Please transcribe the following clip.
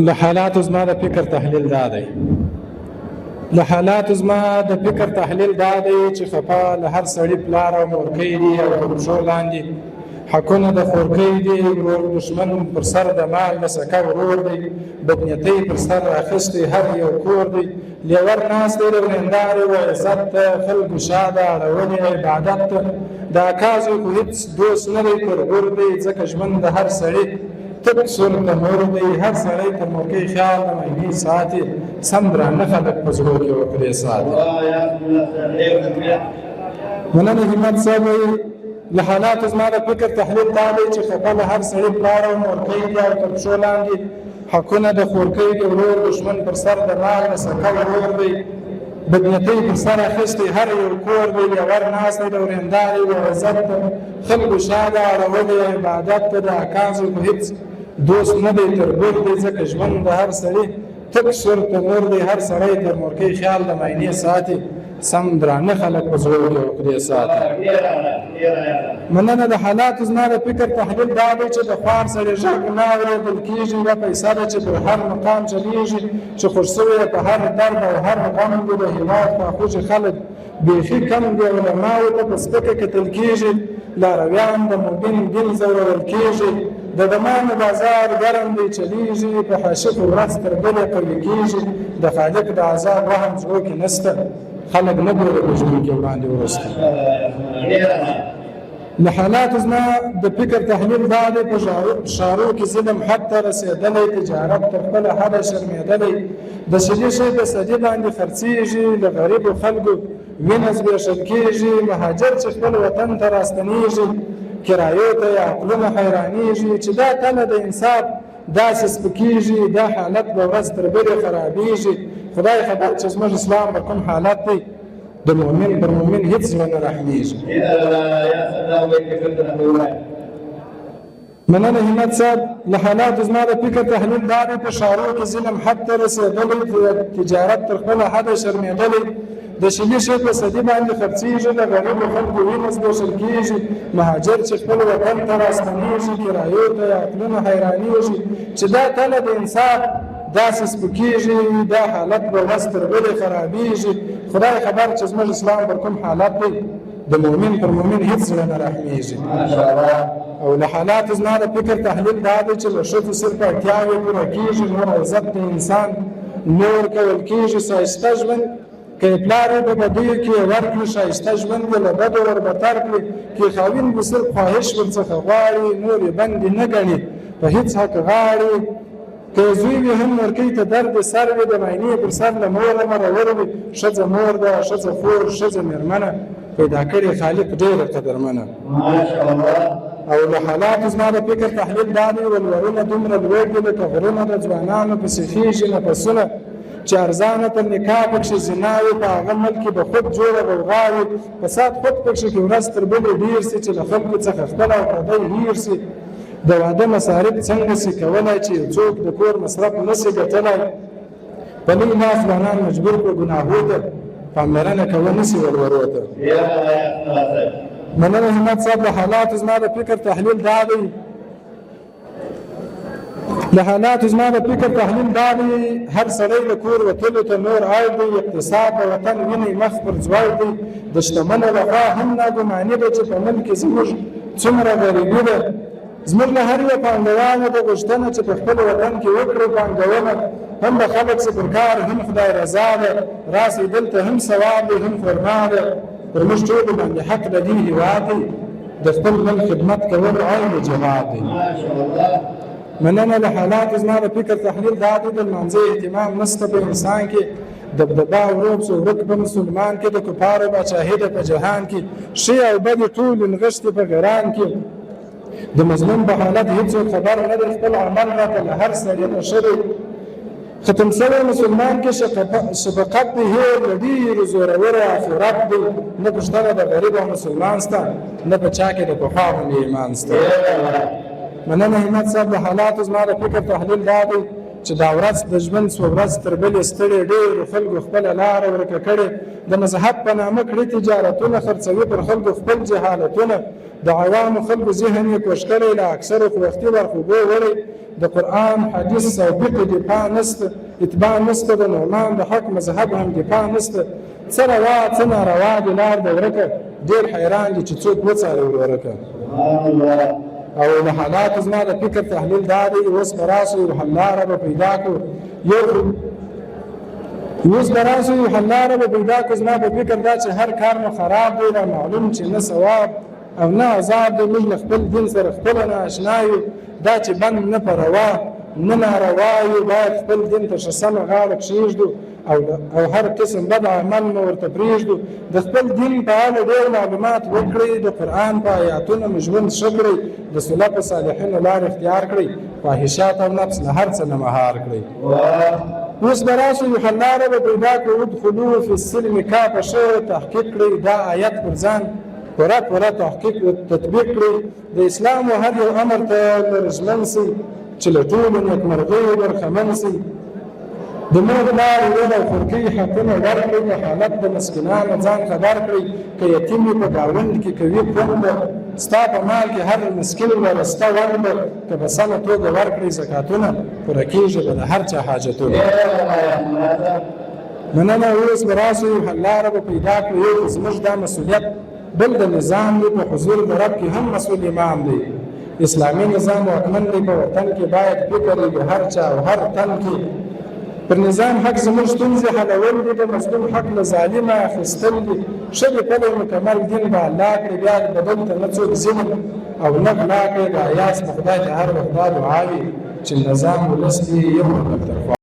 له حالاتو زما د فکر تحلیل دا دی، له حالاتو زما د فکر تحلیل دا دی چې خفه له هر سړي پلار او مورکۍ دي او تر پښو لاندې حقونه د خورکۍ دي. ورور دښمن پر سر د مال د سکه ورور دی، بدنیتۍ پر سر راخیستی هر یو کور دی. لیور ناست دی د ورېندارې و عزت ته، خلکو شا ده اړولې عبادت ته. د اکا زوی خو هېڅ دوست نه دی تربور دی، ځکه ژوند د هر سړي تک سور تنور دی. هر سړی تر مورکۍ خیال د ماینې ساتي، سم درانه خلک په زړو کې عقدې ساتي. مننه همت صاحب. له حالاتو زما د فکر تحلیل دا دی چې خپه له هر سړي پلار او مورکۍ دي او تر پښو لاندې حقونه د خورکۍ دي. ورور دښمن پر سر د مال د سکه ورور دی، بدنیتۍ پر سر اخیستی هر یو کور دی. لیور ناست دی د ورېندارې و عزت ته، خلکو شا ده اړولې عبادت ته. د اکا زوی خو هېڅ دوست نه دی تربور دی، ځکه ژوند د هر سړي تک سور تنور دی. هر سړی تر مورکۍ خیال د ماینې ساتي، سم درانه خلک په زړو کې عقدې ساتي. مننه. د حالاتو زما د فکر تحلیل دا دی چې د خوار سړي غږ نه اورېدل کېږي. یوه پیسه ده چې پر هر مقام چلېږي، چې خوږ سوی په هر درد او هر غم دي. د هېواد خواخوږي خلک بیخي کم دي، علماوو ته په سپکه کتل کېږي، لارویان د مبین دین ځورول کېږي. د دمانو بازار ګرم دی چلېږي، په حاشفو ورځ تر بلې قوي کېږي. د خالق د عذاب وهم زړو کې نسته، خلک نه ګوري په ژوند کې وړاندې وروسته. له حالاتو زما د فکر تحلیل دا دی، په ښارو کې ظلم حد ته رسېدلی، تجارت تر خپله حده شرمېدلی. د شلي شی په صدي باندې خرڅېږي، له غریبو خلکو وینه زبېښل کېږي. مهاجر چې خپل وطن ته راستنېږي، کرایو ته یې عقلونه حیرانېږي، چې دا تله د انصاف داسې سپکېږي. دا حالت به ورځ تر بلې خرابېږي، خدای خبر چې زموږ اسلام په کوم حالت دی. د مؤمن پر مؤمن هیڅ زړه نه رحمېږي. مننه همت صاحب. له حالاتو زما د فکر تحلیل دا دی، په ښارو کې ظلم حد ته رسېدلی، تجارت تر خپله حده شرمېدلی. د شلي شی په صدي باندې خرڅېږي، د غریبو خلکو وینه زبېښل کېږي. مهاجر چې خپل وطن ته راستنېږي، کرایو ته یې عقلونه حیرانېږي، چې دا تله د انصاف داسې سپکېږي. دا حالت به ورځ تر بلې خرابېږي، خدای خبر چې زموږ اسلام پر کوم حالت دی. د مؤمن پر مؤمن هیڅ زړه نه رحمېږي. او له حالاتو زما د فکر تحلیل دا دی چې له ښځو صرف اړتیاوې پوره کېږي، نور عزت د انسان نور کول کېږي. ښایسته ژوند که یې پلار یې په بدیو کې یې ورکړي، ښایسته ژوند یې له بدو وربتر کړي. که خاوند یې صرف خواهش ورڅخه غواړي، نور یې بندې نه ګڼي په هیڅ حق غاړي. که یې زوی وي هم مورکۍ ته درد سر وي، د ماینې پر سر له موره مرور وي. ښځه مور ده، ښځه خور، ښځه مېرمنه، پیدا کړې خالق ډېره قدرمنه. او له حالاتو زما د فکر تحلیل دا دی، ولورونه دومره لوړ دي لکه غرونه، د ځوانانو پسې خېژي نفسونه، چې ارزانه تر نکاح پکښې زنا وي، په هغه ملک کې به خود جوړه غوغا وي. فساد خود پکښې کې ورځ تر بلې ډېر سي، چې له خلکو څخه خپل او پردی هېر سي. د واده مصارف څنګه سي کولای، چې یو څوک د کور مصرف نه سي ګټلای. په لوی لاس ځوانان مجبور کړو ګناهو ته، پاملرنه کوه نه سي ورورو ته. مننه همت صاحب. د حالاتو زما د فکر تحلیل دا دی، له حالاتو زما د فکر تحلیل دا دی، هر سړی له کور وتلو ته نور اړ دی. اقتصاد د وطن وینئ مخ پر ځوړ دی، د شتمنو لخوا هم ناګماني ده، چې په ملک کې زموږ څومره غریبي ده. زموږ له هر یو پانګوالو د غوښتنه چې په خپل وطن کې وکړو پانګونه، هم به خلک څه پر کار هم خدای رضا ده. راسئ دلته هم ثواب دی هم خرما ده، پر موږ ټولو باندې حق د دې هېواد دی، د خپل ملک خدمت کول عین جهاد دی. مننه. له حالاتو زما د فکر تحلیل دا دی، د لمانځه اهتمام نسته په انسان کې، دبدبه او رعب سو ورک په مسلمان کې، د کفارو باچاهي ده په جهان کې، ښې او بدې ټولې نغښتې په غیران کې. د مظلوم په حالت هیڅوک خبر نه دی، خپل عمل راته له هر سړي نه ښه دی. ختم سوی مسلمان کې شفقت دی هېر، له ډېرو زورورو آخرت دی. نه پوښتنه د غریب او مسلمان سته، نه په چا کې د پخوا غوندې ایمان سته. مننه همت صاحب. د حالاتو زما د فکر تحلیل دا دی، چې دا ورځ د ژوند سوه ورځ تر بلې ستړې، ډېرو خلکو خپله لاره ورکه کړې، د مذهب په نامه کړي تجارتونه، خرڅوي پر خلکو خپل جهالتونه، د عوامو خلکو ذهن یې کوږ کړی، له اکثرو خو وختي ورخوږو وړی، د قرآن حدیث او فقه دفاع نسته، اتباع نسته، د نعمان د حق مذهب هم دفاع نسته، څه روا څه ناروا دي لار د ورکه، ډېر حیران دي چې څوک وڅاري ورورکه. او له حالاتو زما د فکر تحلیل دا دی، اوس به راسو یو حلاره به پیدا کړو، یو اوس به راسو یو حلاره به پیدا کړو. زما په فکر دا چې هر کار مو خراب دی، دا معلوم چې نه ثواب او نه عذاب دی، موږ له خپل دین سره خپله نا اشنا یو، دا چې بند نه په روا نه ناروا یو، باید خپل دین ته ښه سمه غاړه کښېږدو او هر قسم بد عمل مو ورته پرېږدو. د خپل دین په اړه ډېر معلومات وکړئ، د قرآن په آیاتونو مو ژوند ښه کړئ، د سلف صالحینو لار اختیار کړئ، خواهشات او نفس له هر څه نه مهار کړئ. اوس به راسو یو حلاره به پیدا کړو، ادخلو فی السلم کافه، ښه تحقیق کړئ دا آیت پر ځان پوره پوره تحقیق او تطبیق کړئ، د اسلام و هر یو امر ته لر ژمن سئ، چې له ټولو نیکمرغیو برخمن سئ. د مور پلار ورور او خورکۍ حقونه ورکړئ، په حالت د مسکینانو ځان خبر کړئ، که یتیم وي په ګاونډ کې کوي کونډه، ستا په مال کې هر مسکین لره سته ونډه، که په سمه توګه ورکړئ زکاتونه، پوره کېږي به د هر چا حاجتونه. مننه. اوس به راسو یو حلاره به پیدا کړو، یو خو زموږ دا مسؤلیت بل د نظام دی، په حضور د رب کې هم مسؤل امام دی، اسلامي نظام واکمن دی په وطن کې، باید فکر یې د هر چا او هر تن کې. پر نظام حق زموږ ستونزې حلول دي، د مظلوم حق له ظالمه اخیستل دي، ښه دې پلی مکمل دین به الله کړي، بیا به دلته نه څوک ظلم او نه غلا کړي. د ایاز په خدای ته هر وخت دا دعا وي چې نظام ولس دې یو بل تر خوا.